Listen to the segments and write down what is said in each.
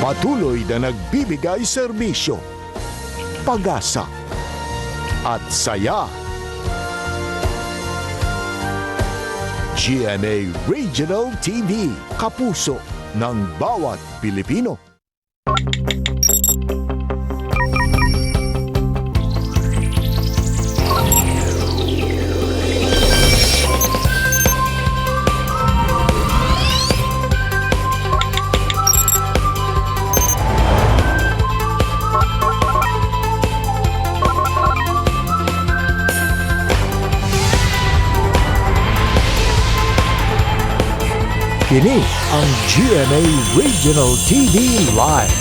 Patuloy na nagbibigay serbisyo, pag-asa at saya. GMA Regional TV, kapuso ng bawat Pilipino. Kini ang GMA Regional TV Live.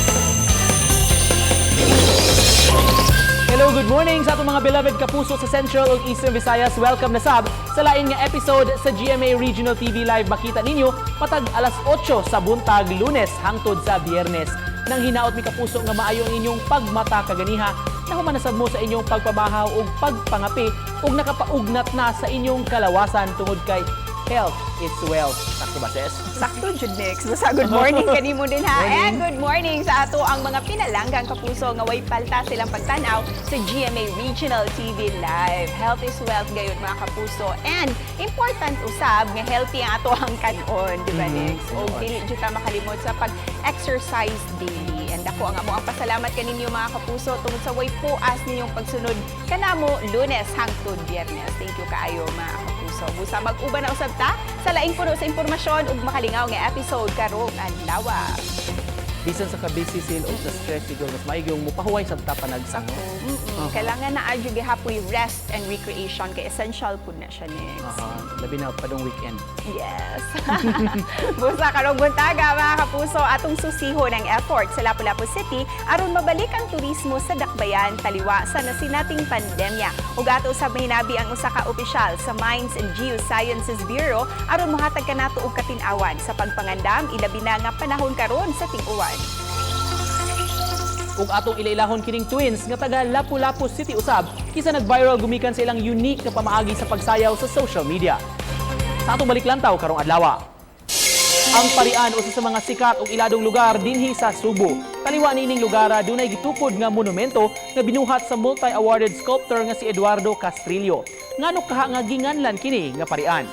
Hello, good morning sa atong mga beloved kapuso sa Central ug Eastern Visayas. Welcome na sab sa lain nga episode sa GMA Regional TV Live. Makita ninyo patag alas 8 sa buntag, Lunes hangtod sa Biyernes. Nang hinaot mi, kapuso, nga maayo ang inyong pagmata kaganiha, nahuman na sab mo sa inyong pagpamahaw ug pagpangapi ug nakapaugnat na sa inyong kalawasan tungod kay health is wealth. Sakto ba, Ses? Sakto jud, Nix. Basta good morning kanimo din ha. Morning. And good morning sa ato ang mga pinalanggang kapuso nga way palta silang pagtan-aw sa GMA Regional TV Live. Health is wealth gayud, mga kapuso. And important usab nga healthy ang ato ang kanon, di ba, Nix? O dili jud ta makalimot sa pag-exercise daily. And ako ang amo ang pasalamat kaninyo, mga kapuso, tungod sa way puas ninyong pagsunod kanamo Lunes hangtod Biyernes. Thank you kaayo, mga kapuso. Busa mag-uban na usab ta sa laing puno sa impormasyon ug makalingaw nga episode karong adlaw. Bisan sa ka-busy sil o sa stress siguro mas maigi yung mupahuway sa ta panagsa, no? Kailangan na adyo gihapoy rest and recreation kay essential pud na siya, Nix. Aha, labi na padung weekend. Yes. Busa karong buntaga, mga kapuso, atong susiho ng effort sa Lapu-Lapu City aron mabalik ang turismo sa Dakbayan taliwa sa nasinating pandemya. Ug ato usab mahinabi ang usa ka opisyal sa Mines and Geosciences Bureau aron mohatag kanato og katin-awan sa pagpangandam, ilabi na nga panahon karon sa ting-uwan. Ug atong ilailahon kining twins nga taga Lapu-Lapu City usab kisa nag-viral gumikan sa ilang unique nga pamaagi sa pagsayaw sa social media. Sa atong baliklantaw karong adlaw. Ang Parian, usa sa mga sikat ug iladong lugar dinhi sa Subo. Taliwa niining lugar, dunay gitukod nga monumento nga binuhat sa multi-awarded sculptor nga si Eduardo Castrillo. Ngano kaha nga ginganlan kini nga Parian?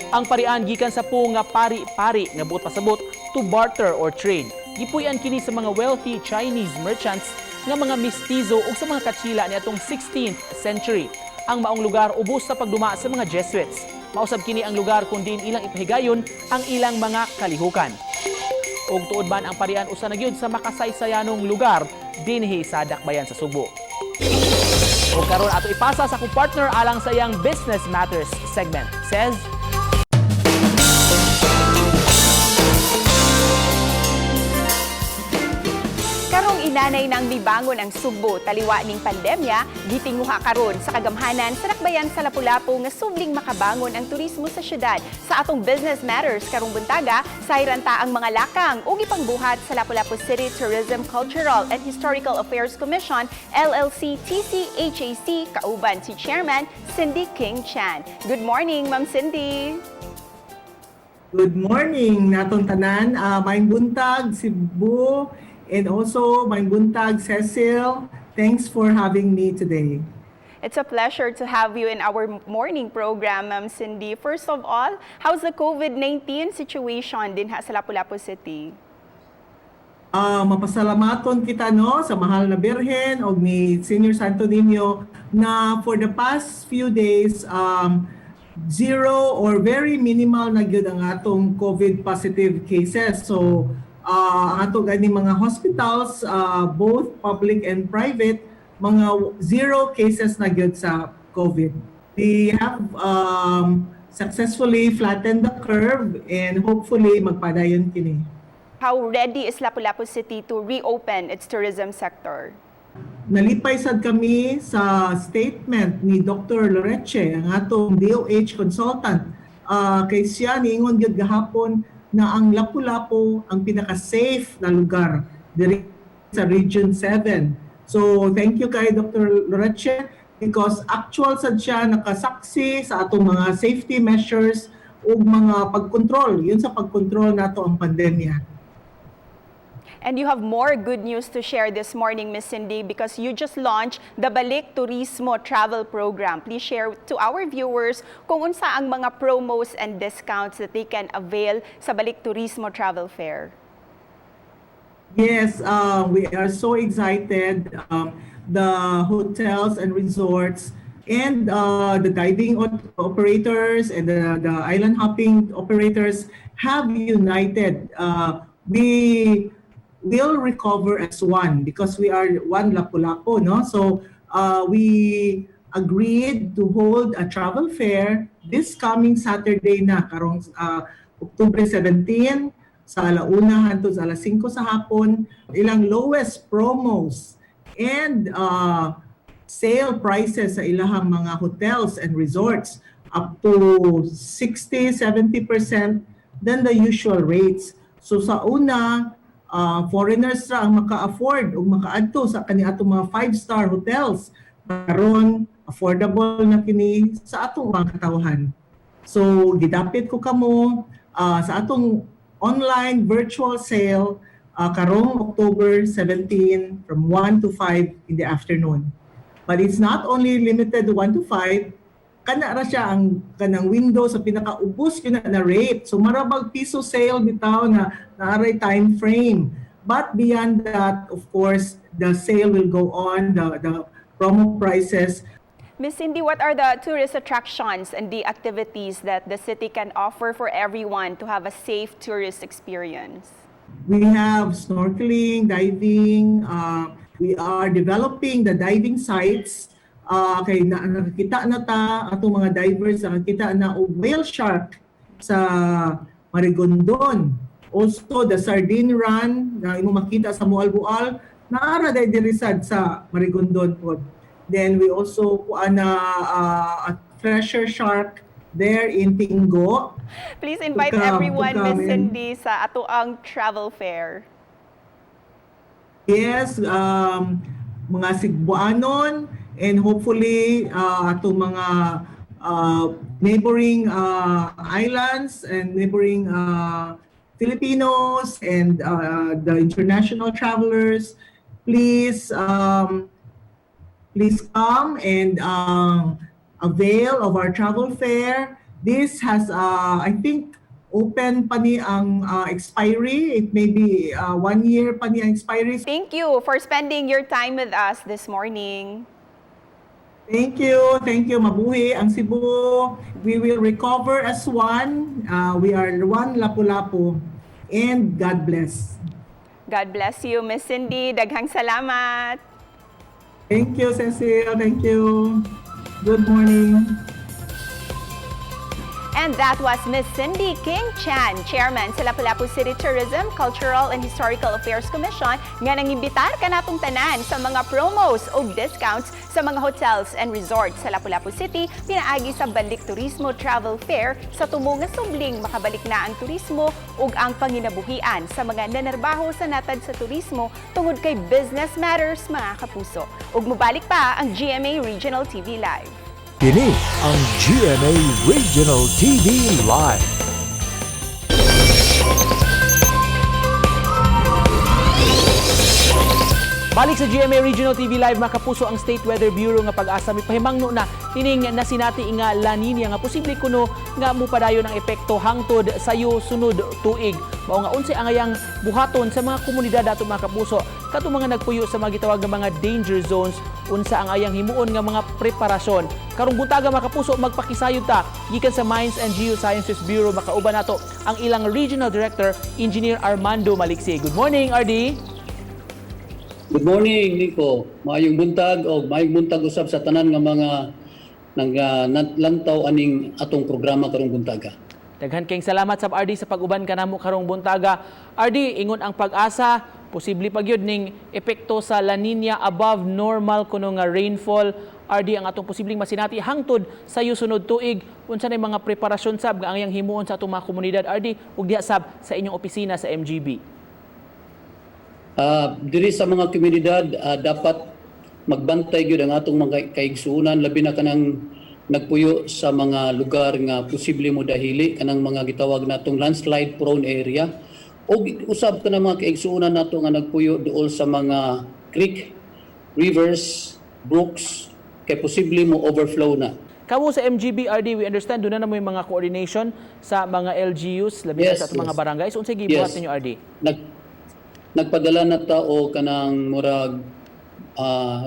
Ang Parian gikan sa po nga pari-pari nga buot pasabot to barter or trade. Gipuy-an kini sa mga wealthy Chinese merchants nga mga mistizo ug sa mga Katsila niadtong 16th century. Ang maong lugar ubos sa pagduma sa mga Jesuits. Mausab kini ang lugar kun diin ilang ipahigayon ang ilang mga kalihukan. Ug tuod man ang Parian usa na gyud sa makasaysayanong lugar dinhi sa Dakbayan sa Sugbo. Ug karon ato ipasa sa akong partner alang sa iyang Business Matters segment. Says Karong inanay nang mibangon ang Sugbo taliwa ning pandemya, gitinguha karon sa kagamhanan sa Dakbayan sa Lapu-Lapu nga subling makabangon ang turismo sa syudad. Sa atong Business Matters karong buntaga, sayran ta ang mga lakang ug ipangbuhat sa Lapu-Lapu City Tourism Cultural and Historical Affairs Commission LLC TCHAC kauban si Chairman Cindy King Chan. Good morning, Ma'am Cindy. Good morning natong tanan. Maayong buntag, Cebu, and also maayong buntag, Cecil. Thanks for having me today. It's a pleasure to have you in our morning program, Ma'am Cindy. First of all, how's the COVID-19 situation dinha sa Lapu-Lapu City? Mapasalamaton kita, no, sa mahal na Birhen o ni Senior Santo Niño na for the past few days, zero or very minimal na gyud ang atong COVID positive cases. So ang ato gani mga hospitals, both public and private, mga zero cases na gyud sa COVID. We have successfully flattened the curve and hopefully magpadayon kini. How ready is Lapu-Lapu City to reopen its tourism sector? Nalipay sad kami sa statement ni Dr. Loreche, ang atong DOH consultant. Kay siya niingon gyud gahapon na ang Lapu-Lapu ang pinaka-safe na lugar diri sa Region 7. So thank you kay Dr. Loreche because actual sad siya nakasaksi sa atong mga safety measures ug mga pagkontrol. Yun sa pagkontrol nato ang pandemya. And you have more good news to share this morning, Miss Cindy, because you just launched the Balik Turismo Travel Program. Please share to our viewers kung unsa ang mga promos and discounts that they can avail sa Balik Turismo Travel Fair. Yes, we are so excited. The hotels and resorts and the diving operators and the island hopping operators have united. We will recover as one because we are one Lapu-Lapu, no? So we agreed to hold a travel fair this coming Saturday na, karong October 17, sa alauna hangtod sa alas 5 sa hapon, ilang lowest promos and sale prices sa ilahang mga hotels and resorts up to 60, 70% than the usual rates. So sa una, foreigners ra ang maka-afford ug makaadto sa kani atong mga five-star hotels. Karon affordable na kini sa atong mga katawhan. So gidapit ko kamo sa atong online virtual sale karong October 17 from 1 to 5 in the afternoon. But it's not only limited to 1 to 5, kana ra siya ang kanang window sa pinakaubos yun na rate. So marabag piso sale bitaw na naaray time frame. But beyond that, of course, the sale will go on, the promo prices. Miss Cindy, what are the tourist attractions and the activities that the city can offer for everyone to have a safe tourist experience? We have snorkeling, diving. We are developing the diving sites. Kay na, nakakita na ta atong mga divers, nakakita na og whale shark sa Marigondon. Also the sardine run na imo makita sa Moalboal, naara day diri sad sa Marigondon pod. Then we also kuan na a thresher shark there in Tingo. Please invite To come, to everyone, come Miss and- Cindy, sa atoang travel fair. Yes, mga Sigbuanon and hopefully atong mga neighboring islands and neighboring Filipinos and the international travelers, please come and avail of our travel fair. This has, I think, open pa ni ang expiry. It may be one year pa ni ang expiry. Thank you for spending your time with us this morning. Thank you. Thank you. Mabuhi ang Cebu. We will recover as one. We are one Lapu-Lapu. And God bless. God bless you, Miss Cindy. Daghang salamat. Thank you, Cecile. Thank you. Good morning. And that was Miss Cindy King Chan, Chairman sa Lapu-Lapu City Tourism, Cultural and Historical Affairs Commission, nga nangimbitar kanatong tanan sa mga promos o discounts sa mga hotels and resorts sa Lapu-Lapu City pinaagi sa Balik Turismo Travel Fair sa tumo nga subling makabalik na ang turismo ug ang panginabuhian sa mga nanarbaho sa natad sa turismo tungod kay business matters, mga kapuso. Ug mobalik pa ang GMA Regional TV Live. Kini ang GMA Regional TV Live. Balik sa GMA Regional TV Live, mga kapuso, ang State Weather Bureau nga PAGASA mipahimangno na tining nasinati nga La Nina nga posible kuno nga mupadayon ang epekto hangtod sayo sunod tuig. Mao nga unsay angayang buhaton sa mga komunidad ato, mga kapuso, kadtong mga nagpuyo sa mga gitawag nga mga danger zones, unsa ang ayang himuon nga mga preparasyon? Karong buntaga, mga kapuso, magpakisayod ta gikan sa Mines and Geosciences Bureau. Makauban nato ang ilang Regional Director, Engineer Armando Maliksi. Good morning, RD. Good morning, Nico. Maayong buntag o maayong buntag usab sa tanan nga mga nang lantaw aning atong programa karong buntaga. Daghan kayong salamat sa RD sa pag-uban kanamo karong buntaga. RD, ingon ang PAGASA, posible pa gyud ning epekto sa La Nina, above normal kuno nga rainfall. RD, ang atong posibleng masinati hangtod sa sunod tuig. Unsa nay mga preparasyon sab nga angayang himuon sa atong mga komunidad, RD, ug diha sab sa inyong opisina sa MGB? Diri sa mga komunidad, dapat magbantay gyud ang atong mga kaigsuonan, labi na kanang nagpuyo sa mga lugar nga posible mo dahili, kanang mga gitawag natong landslide prone area. Og usab ka na mga kaigsuonan nato nga nagpuyo duol sa mga creek, rivers, brooks, kay posible mo overflow na. Kamo sa MGB, RD, we understand duna na moy mga coordination sa mga LGUs, labi na sa atong mga barangay. So unsay gibuhat ninyo, RD? Nagpadala na ta o kanang murag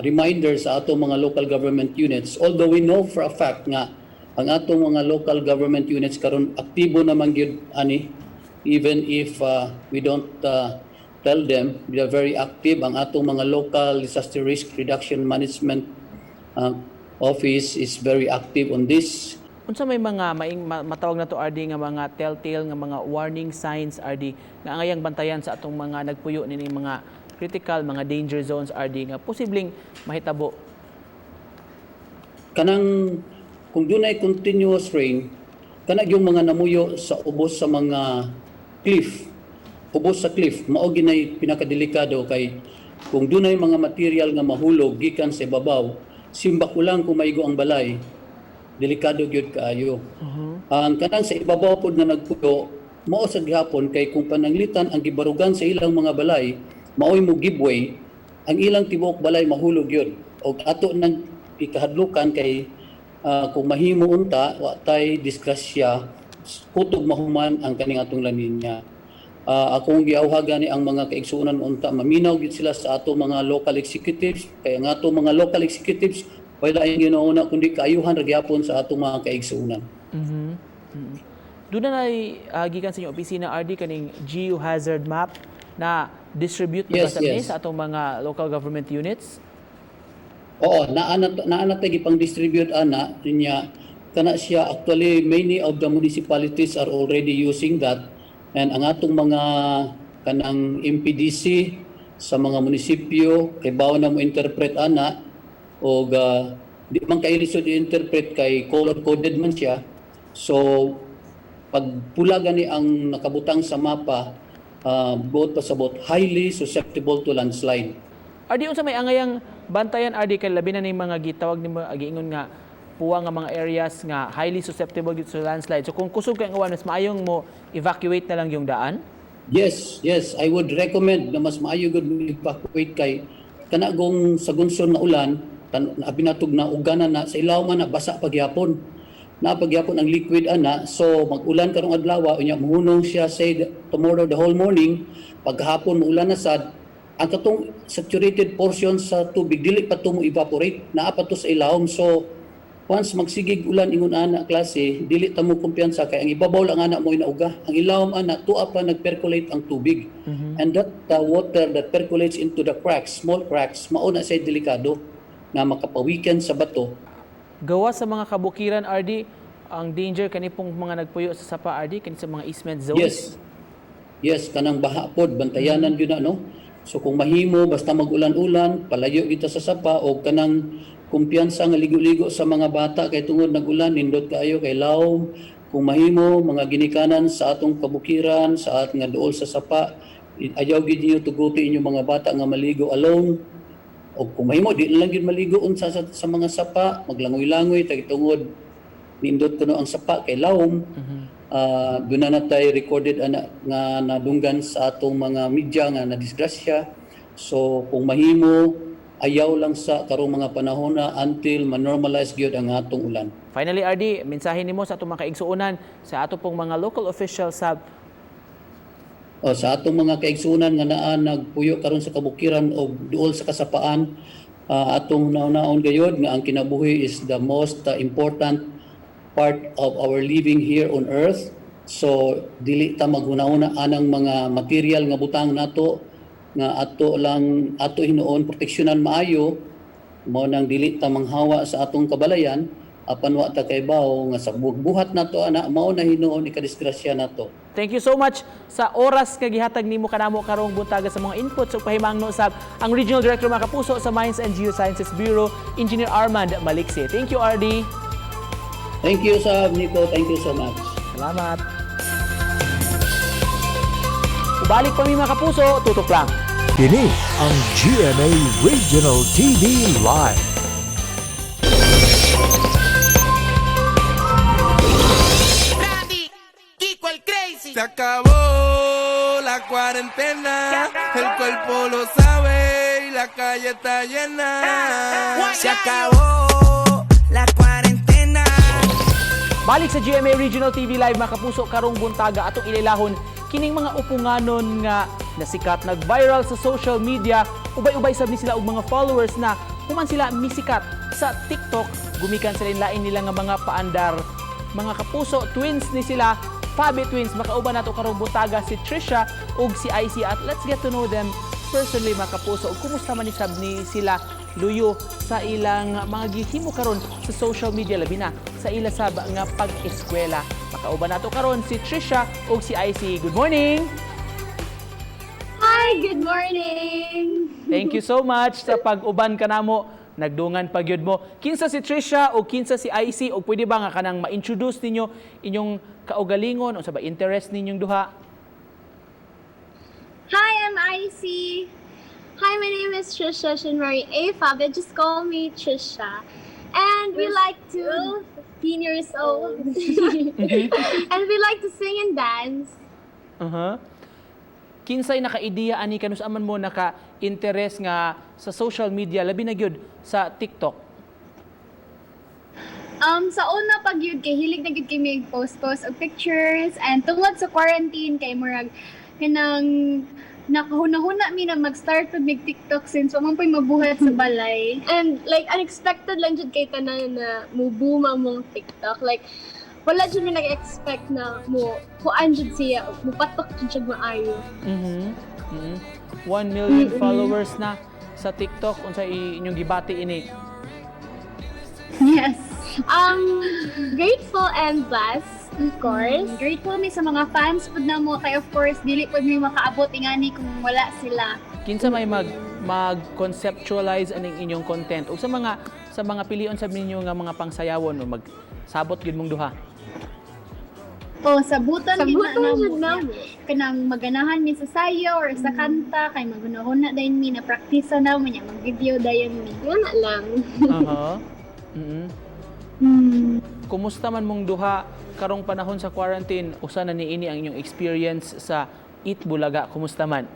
reminder sa atong mga local government units, although we know for a fact nga ang atong mga local government units karon aktibo naman gyud ani, even if we don't tell them, they are very active. Ang atong mga local disaster risk reduction management office is very active on this. Unsa may mga matawag na to, RD, nga mga telltale nga mga warning signs, RD, nga angayang bantayan sa atong mga nagpuyo nining mga critical mga danger zones, RD, nga posibleng mahitabo? Kanang kung dunay continuous rain, kana yung mga namuyo sa ubos sa mga cliff, ubos sa cliff, mao ginay pinakadelikado kay kung dunay mga material nga mahulog gikan sa ibabaw, simbako lang kung maigo ang balay, delikado gyud kaayo. Ang kanang sa ibabaw pod nga nagpuyo, mao sa gihapon kay kung pananglitan ang gibarugan sa ilang mga balay, maoy mo give way, ang ilang tibuok balay mahulog yun. Og ato nang ikahadlukan kay kung mahimo unta, wa tay disgrasya, kutob mahuman ang kaning atong La Nina. Akong giawhagan ni ang mga kaigsuonan unta maminaw gid sila sa ato mga local executives, kay ang ato mga local executives wala ay ginauna kundi kaayuhan ra gyapon sa atong mga kaigsuonan. Doon na gikan sa inyong opisina, RD, kaning geohazard map na distribute ba sa ni sa atong mga local government units? Oo, naa na tay gipang distribute ana niya. Kana siya, actually many of the municipalities are already using that, and ang atong mga kanang MPDC sa mga munisipyo kay bawo na mo interpret ana, og di man kay lisod i-interpret kay color coded man siya. So pag pula gani ang nakabutang sa mapa, buot pasabot highly susceptible to landslide. RD, unsa may angayang bantayan, RD, kay labi na ning mga gitawag nimo, giingon nga puwa nga mga areas nga highly susceptible gyud sa landslide? So kung kusog kay ang uwan, mas maayong mo evacuate na lang yung daan? Yes, I would recommend na mas maayo gud mo evacuate kay kana gong sa gunson nga ulan, abi natog na ugana na sa ilaw man na basa pagyapon. Na pagyapon ang liquid ana, so mag-ulan karong adlaw, unya mohunong siya say tomorrow the whole morning, paghapon muulan na sad, ang katong saturated portion sa tubig dili pa to mo evaporate, naa pa to sa ilawom. So once magsigig ulan ingon ana klase, dili ta mo kumpiyansa kay ang ibabaw lang ana mo inauga, ang ilawom ana tuwa pa nagpercolate ang tubig, and that water that percolates into the cracks, small cracks, mao na siya delikado nga makapawikan sa bato. Gawa sa mga kabukiran, RD, ang danger kani pong mga nagpuyo sa sapa, RD, kani sa mga easement zones? Yes, kanang baha pod bantayanan gyud na, no. So kung mahimo, basta mag-ulan-ulan, palayo kita sa sapa o kanang kumpiyansa nga ligo-ligo sa mga bata kay tungod nag-ulan, nindot kaayo kay lawom. Kung mahimo, mga ginikanan sa atong kabukiran, sa at nga duol sa sapa, ayaw gid niyo tuguti inyong mga bata nga maligo alone. O kung mahimo, di na lang gyud maligo unsa sa mga sapa, maglangoy-langoy tay tungod nindot kuno ang sapa kay lawom. Doon na natay recorded ana nga nadunggan sa atong mga media nga nadisgrasya. So kung mahimo, ayaw lang sa karong mga panahon na until ma-normalize gyud ang atong ulan. Finally, RD, mensahe nimo sa atong mga kaigsuonan, sa ato pong mga local officials sa O, sa atong mga kaigsuonan nga naa nagpuyo karon sa kabukiran o duol sa kasapaan, atong naon gayod nga ang kinabuhi is the most important part of our living here on earth. So dili ta maghuna-huna anang mga material nga butang nato nga ato lang ato hinuon proteksyonan maayo, mao nang dili ta manghawa sa atong kabalayan apan wa ta kay bawo nga sa buhat nato ana mao na hinuon ikadisgrasya nato. Thank you so much sa oras nga gihatag nimo kanamo karong buntaga sa mga inputs ug pahimangno sa ang Regional Director, mga kapuso, sa Mines and Geosciences Bureau, Engineer Armand Maliksi. Thank you, RD. Thank you sa Nico, thank you so much. Salamat. Ubalik pa mi, mga kapuso, tutok lang. Kini ang GMA Regional TV Live. Randy, Kiko el Crazy. Se acabó la La cuarentena. El cuerpo lo sabe y la calle está llena. Se acabó la cuarentena. Balik sa GMA Regional TV Live, mga kapuso, karong buntaga atong ililahon kining mga upunganon nga nasikat, nag-viral sa social media. Ubay-ubay sab ni sila og mga followers na human sila misikat sa TikTok, gumikan sa lain nila nga mga paandar. Mga kapuso, twins ni sila, Fabe Twins. Makauban nato karong buntaga si Trisha ug si IC at let's get to know them personally, mga kapuso, ug kumusta man ni sab ni sila luyo sa ilang mga gihimo karon sa social media, labi na sa ila sab nga pag-eskwela. Makauban nato karon si Trisha ug si IC. Good morning! Hi, good morning! Thank you so much sa pag-uban kanamo. Nagdungan pa gyud mo. Kinsa si Trisha o kinsa si IC, o pwede ba nga kanang ma-introduce ninyo inyong kaugalingon, unsa ba interest ninyong duha? Hi, I'm IC. Hi, my name is Trisha Shinmari A. Fabe. Just call me Trisha. And we like to, 15 years old. And we like to sing and dance. Kinsay naka-ideya ani, kanus aman mo naka-interest nga sa social media, labi na gyud sa TikTok? Sa una pag yun, kay hilig na gyud kami post-post og pictures, and tungod sa quarantine kay murag kanang nakahuna-huna mi na mag-start pag mig TikTok since wa man po'y mabuhat sa balay. And like unexpected lang jud kay tanan na mo-boom ang mong TikTok. Like wala jud mi nag-expect na mo kuan jud siya, mo patok jud siya maayo. 1 million followers na sa TikTok. Unsa inyong gibati ini? Yes. Grateful and blessed, of course. Grateful mi sa mga fans pud namo kay of course dili pud mi makaabot ingani kung wala sila. Kinsa may mag conceptualize aning inyong content ug sa mga pilion sa ninyo nga mga pangsayawon, o magsabot gyud mong duha? O sabutan gid na Sabutan namo. jud namo. Kanang maganahan mi sa sayo or sa kanta kay magunahuna dayon mi na praktisa na mo niya, mag-video dayon mi. Nga lang. Kumusta man mong duha karong panahon sa quarantine? Usa na niini ang inyong experience sa Eat Bulaga. Kumusta man?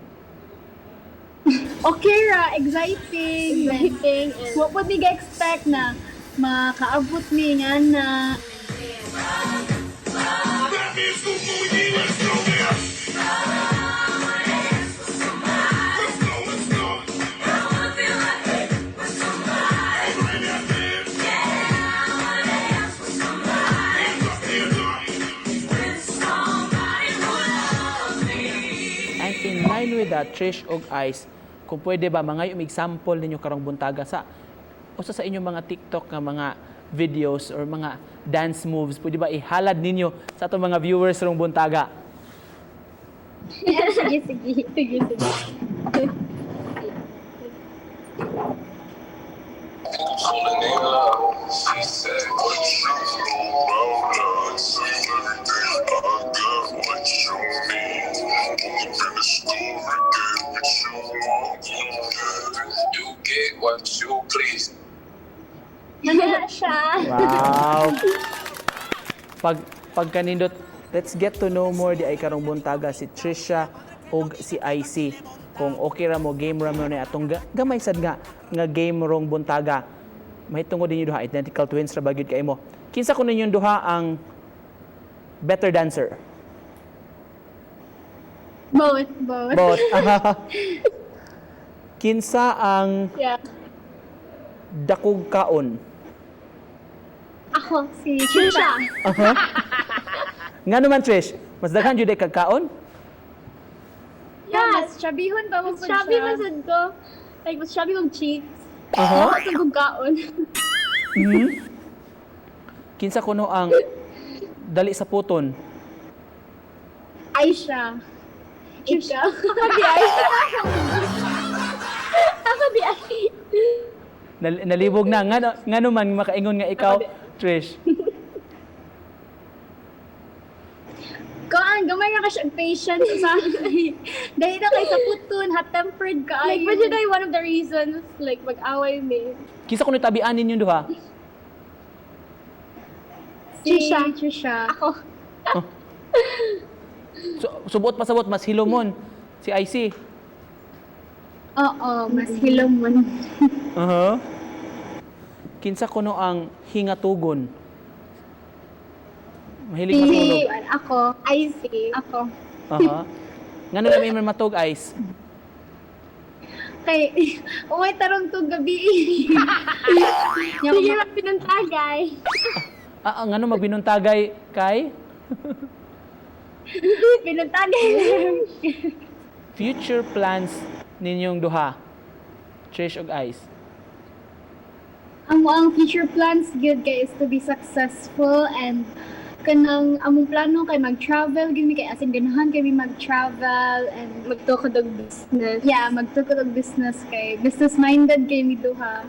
Okay ra, exciting. Exciting and Wa pud mi ga-expect na makaabot mi nga na. And in line with that, Trish og Ice, kung pwede ba mga yung example ninyo karong buntaga sa usa sa inyong mga TikTok nga mga videos or mga dance moves, pwede ba ihalad ninyo sa atong mga viewers karong buntaga? Sige, sige. Sige, sige. She said, "What you know about us? I got what you need. Woke up in the store and get what you want. You get what you please. Mana siya. Wow. Pagkanindot, let's get to know more di ay karong buntaga si Trisha og si IC. Kung okay ra mo, game ra mo na atong gamay sad nga nga game rong buntaga. Mahitungod ninyo duha, identical twins ra ba gyud kay mo? Kinsa kuno ninyong duha ang better dancer? Both, both. Both. Kinsa ang dakog kaon? Ako, Si Trisha. Trisha. Ngano man, Trish, mas daghan jud ay kagkaon? Yeah, mas chubbyhon pa mo Mas pud chubby siya. man sad ko. Like mas chubby kong cheeks. Aha. Ako sa kong kaon. Kinsa kuno ang dali sa puton? Aisha. Ikaw. Ako di ay. Ako di ay. Nalibog na ngano ngano man makaingon nga ikaw, Trish? Kuan, gamay ra ka siya og patience sa. Dahil na kay sa putun, hot tempered ka. Like, but yun ay one of the reasons, like, mag-away mi. Kinsa kuno tabian ninyong duha? Si Trisha. Trisha. Ako. So, subot pasabot mas hilomon Si IC. Oo, mas hilom man. Kinsa kuno ang hingatugon? Mahilig Si matulog. ako, IC. Ako. Ngano lami man matug, Ice? Kay, umay tarong tug gabi. Nya Sige lang pinuntagay. Ah, ngano magbinuntagay kay? Pinuntagay. Future plans ninyong duha. Trish ug Ice. Ang future plans gyud kay is to be successful and kanang among plano kay mag-travel gyud mi, kay as in ganahan kami mag-travel and Magtukod og business. Yeah, magtukod og business kay business minded kay mi duha.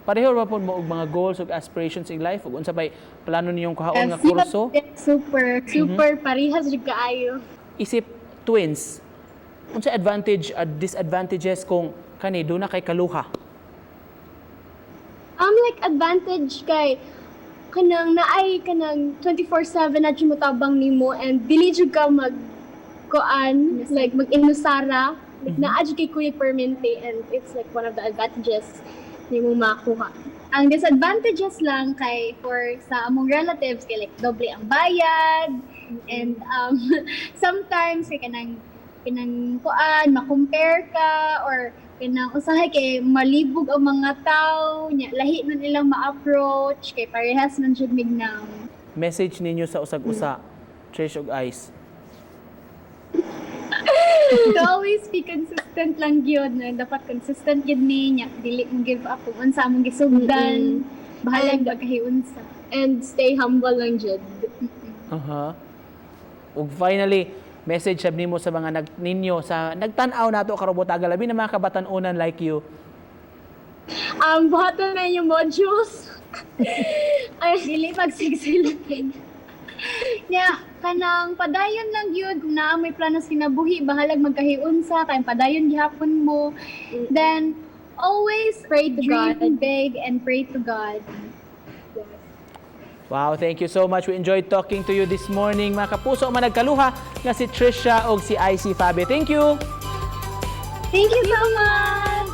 Pareho ra pod mo og mga goals ug aspirations in life ug unsa bay plano ninyong kuhaon nga kurso? Super Super parehas jud kaayo. Isip twins, unsa advantage at disadvantages kung kani duna kay kaluha? Like advantage kay kanang naay kanang 24/7 na jud motabang nimo and dili jud ka mag kuan, like mag-inusara, like naa jud kay Kuya Permente and it's like one of the advantages nimo makuha. Ang disadvantages lang kay for sa among relatives kay like doble ang bayad and sometimes kay kanang kuan, ma-compare ka or kanang usahay kay malibog ang mga tao nya, lahi nun ilang ma-approach kay parehas man jud mignam. Message ninyo sa usag-usa, Trish ug Ice. To always be consistent lang gyud, na dapat consistent gyud ni nya, dili mo give up kung unsa among gisugdan, bahalag pagkahiunsa. And stay humble lang jud. Ug finally, message sab nimo sa mga nag ninyo sa nagtan-aw nato karong butaga, labi na mga kabatan-unan like you. Buhaton na yung modules. Ay, dili pagsigsilig nya, kanang padayon lang gyud. Kung naa may plano sa kinabuhi, bahalag magkahiunsa kay padayon gihapon mo. Then always pray to dream God. Big and pray to God. Wow, thank you so much. We enjoyed talking to you this morning. Mga kapuso, mga nagkaluha nga si Trisha og si IC Fabe. Thank you. Thank you so much.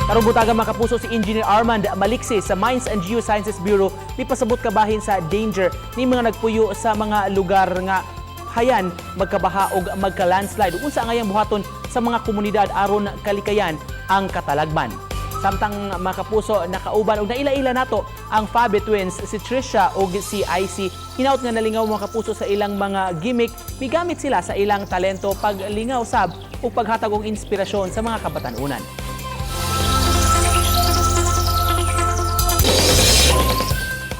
Karong butaga, mga kapuso, si Engineer Armand Maliksi sa Mines and Geosciences Bureau mipasabot kabahin sa danger ni mga nagpuyo sa mga lugar nga hayan magkabaha og magka-landslide, ug unsa ang angayang buhaton sa mga komunidad aron kalikayan ang katalagman. Samtang, mga kapuso, nakauban og naila-ila nato ang Fabe Twins, si Trisha ug si IC. Hinaut nga nalingaw, mga kapuso, sa ilang mga gimmick, migamit sila sa ilang talento paglingaw sab ug paghatag og inspirasyon sa mga kabatan-unan.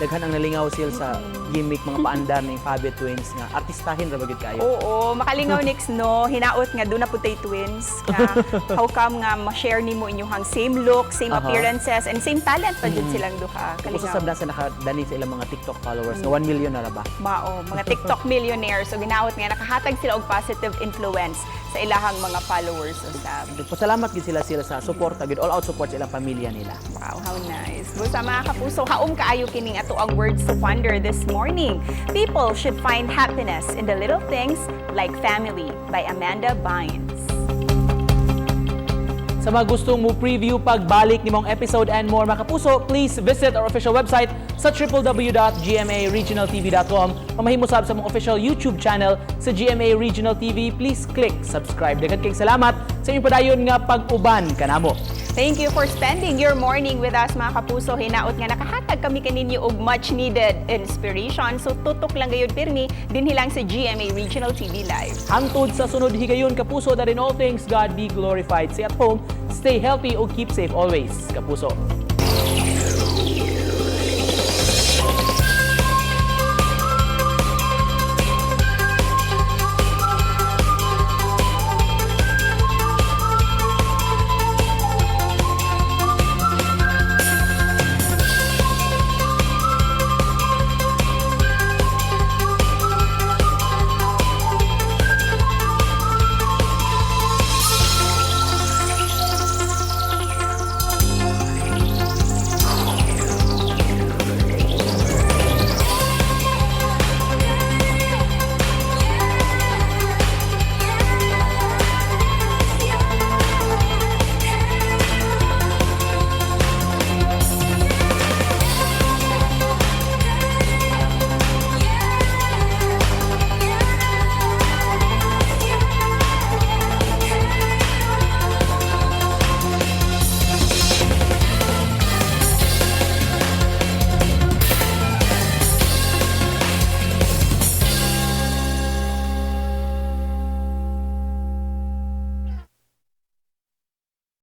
Daghan ang nalingaw sila sa gimmick, mga paandar ni Fabe Twins nga artistahin ra ba gyud kaayo. Oo, makalingaw next no, hinaot nga duna pud tay twins nga how come nga ma-share nimo inyong same look, same appearances and same talent pa jud silang duha. Usa sab na sa nakadani sa ilang mga TikTok followers nga 1 million na ra ba. Mao, mga TikTok millionaires. So ginaot nga nakahatag sila og positive influence sa ilahang mga followers usab. Pasalamat gid sila sa suporta gid, all out support sa ilang pamilya nila. Wow, how nice. Busa, mga kapuso, haom kaayo kining ato ang words to ponder this morning. "People should find happiness in the little things like family" by Amanda Bynes. Sa mga gustong mo preview pagbalik ni mong episode and more, mga kapuso, please visit our official website sa www.gmaregionaltv.com. Mamahimo sab sa mong official YouTube channel sa GMA Regional TV. Please click subscribe. Daghan kayong salamat sa inyong padayon nga pag-uban kanamo. Thank you for spending your morning with us, mga kapuso. Hinaot nga nakahatag kami kaninyo og much needed inspiration. So tutok lang gayud pirmi dinhi lang sa GMA Regional TV Live. Hangtod sa sunod higayon, kapuso, that in all things God be glorified. Stay at home, stay healthy, o keep safe always, kapuso.